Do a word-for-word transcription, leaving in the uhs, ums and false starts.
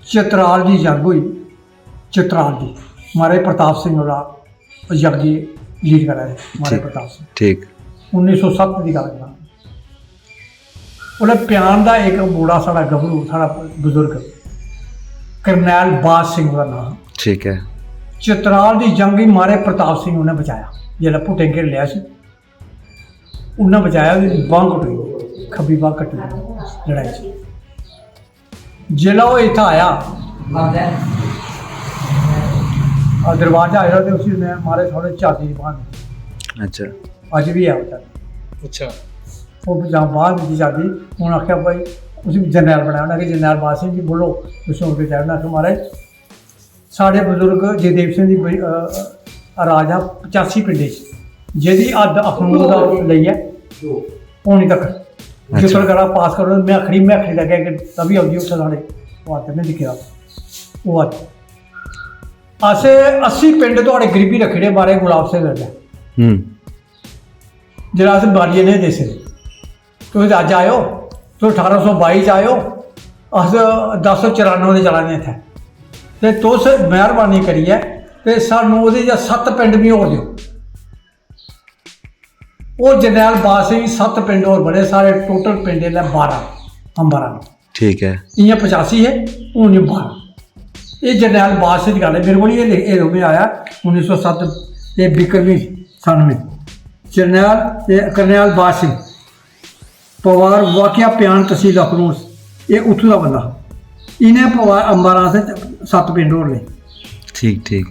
चित्राल दी जंग होई, चित्राल दी, महाराज प्रताप सिंह होरा जंग गी लीड करा दे, महाराज ठीक। प्रताप सिंह। ठीक। उन्नी सौ सत्त दी गल्ल करां। उसलै प्यान दा इक मुड़ा, साढ़ा गभरू, साढ़ा बजुर्ग, करनैल बाज सिंह दा नांऽ। ठीक ऐ। चित्राल दी जंग गी महाराज प्रताप सिंह उन्नै बचाया। जिसलै भुट्टे घेरी लेआ सी, उन्नै बचाया, ओह्दी बांह् कटोई, खब्बी बांह् कट्टी लड़ाई च। जिसलै ओह् इत्थै आया, आ, दरबार च आया ते उसी उन्नै महाराज थोह्ड़े चाबी दी बांह् दित्ती। अच्छा। अज्ज बी ऐ ओह् चाबी। अच्छा। ओह् जां बांह् दित्ती चाबी, उ'नें आखेआ, "भाई, उसी जरनैल बनाया।" उ'नें आखेआ, "जरनैल बाज सिंह जी, बोलो, तुसें उद्धर जाओ।" उ'नें आखेआ, "महाराज, साढ़े बजुर्ग जयदेव सिंह दी बड़ी, अ, अ, राज हा पचासी पिंडें च, जेह्दी हद्द अखनूर दा लेइयै पौनी तक।" अच्छा। जिसलै गल्ला पास करो, में आखड़ी, में आखड़ी लग्गेआ कि तवी औंदी उत्थै साढ़े, ओह् हद्द में दिक्खेआ, ओह् हद्द। असें अस्सी पिंड थुआढ़े गरीबी रक्खी ओड़े, बारे गुलाब सिंह अग्गें। हम्म। जेह्ड़ा अस बाड़ियै नेईं देई सकदे। तुस अज्ज आए ओ, तुस ठारां सौ बाई च आए ओ, अस दस सौ चरानुए दे चला दे इत्थै। ते तुस मेह्रबानी करियै ते सानूं ओह्दे चा सत्त पिंड बी होर देओ। ओह् जरनैल बाज सिंह सत्त पिंड होर बने, साढ़े टोटल पिंड इसलै बारां, अंबारां। ठीक ऐ। इ'यां पचासी हे, हून एह् बारां। एह् जरनैल बाज सिंह दी गल्ल ऐ, मेरे कोल एह् लिख-, एह् में आया उन्नी सौ सत्त, एह् बिक्रमी सन में। जरनैल, एह् करनैल बाज सिंह, पवार, वाकया प्यान, तसील अखनूर, एह् उत्थूं दा बंदा हा। इ'नें पवार अंबारां असें सत्त पिंड होर ले। ठीक, ठीक।